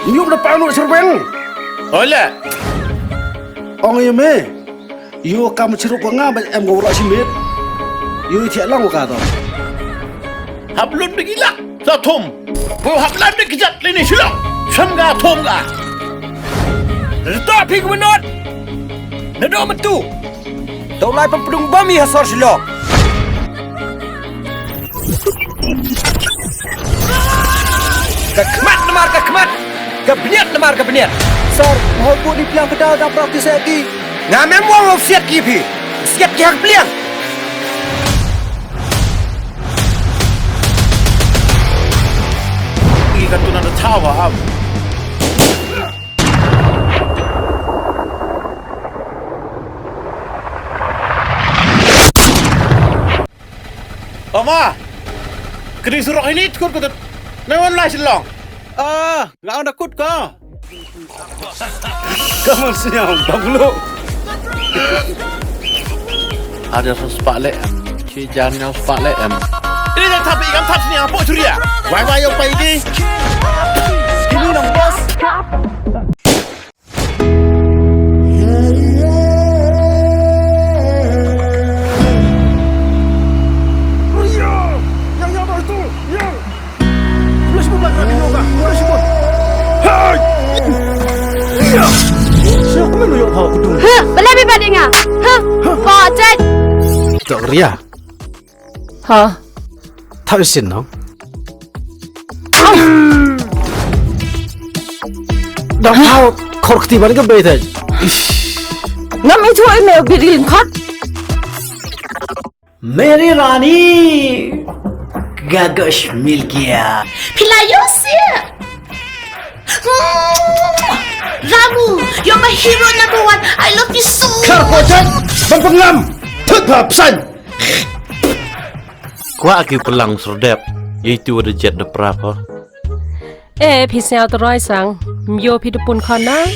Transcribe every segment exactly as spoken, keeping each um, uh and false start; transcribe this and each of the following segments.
Nyum da panu serbeng. Ole. Ong ïa me. Ïoh kam chirup nga ba em ko wala shimit. Ïoh ïa thiah lang ka to. Hap lun da ki lak sa thum. Ko hap lun da ki jat lini shilong. Sam ga thum ga. Rta phi ko menot. Nado metu. Tau lai pynpdung bam ïa ha sor shilong. Ka khmat namar ka khmat, ka bniat namar ka bniat. Sir, hoi put ni pliang ka dal da practice ki. Ngam em wang lo siat ki phi. Siat ki ha ka pliang. Ki ka tunan da thawa am. Oma! Kini surok ini tukut kutut. Memang lah silong. Ah, nga ong da kut ko. Kamu siang banglo. Ada sepak lek em. Ci jan nyau sepak lek em. Ini dah tapi ikan tap sini apa curiga? Wai wai yang pai ini. Ini nang bos. Huh, bala bi ba dinga. Huh, ko cek. Tok ria. Ha. Thaw isin no. Dang thaw khor kti ban ka bei thai. Ngam ithuh email biri lingkhot. Meri Rani. Gagosh mil gaya. Phi la ïoh sih. Ramu, you're my hero number one. I love you so much. Khar ko cek. Ban pengam. Thut ha psan. Kwah ki pynlang serdep. Ïa itu da jet da prap ho. Eh, phi sñiaw trai sang. Ym ïoh phi da pun khana.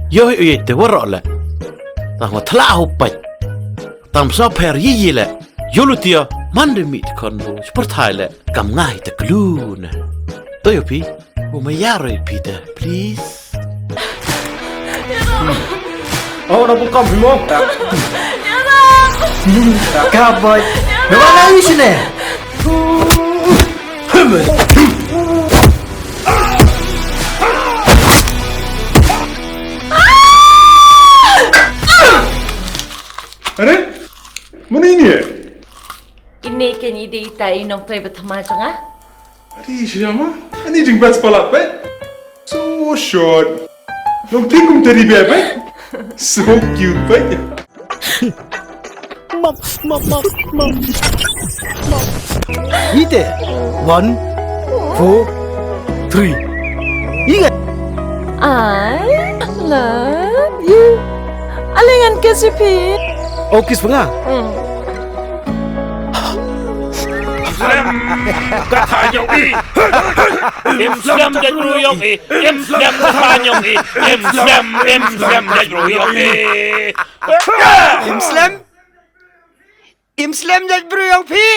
Ïoh ïoh te warok le. Tang wa thla ho pait. Tam sa pher yi yi le. Ïoh lu tia man de mit khon bo. Super thai le. Kam ngai te klu na. To ïoh phi. Ko ma ïa roi phi da, please. Oh, na bukam phi mo. Ka boy. Na mana isi ne? Are? Mano ini eh? Ini kan ide ita inong trai bertema janga. Ari siama, ani jingbat sepalat peit. So short. Nong tingkum teddy bear peit. So cute peit. Map, map, map, map. Ite. One, four, three. Ingat. I love you. Alingan ke sipi. Oh, kiss panga. Hmm. Im slem ka tha ñiong i. Im slem jait bru ñiong i. Im slem ka tha ñiong i. Im slem, im slem jait bru ñiong i. Im slem. Im slem jait bru ñiong phi.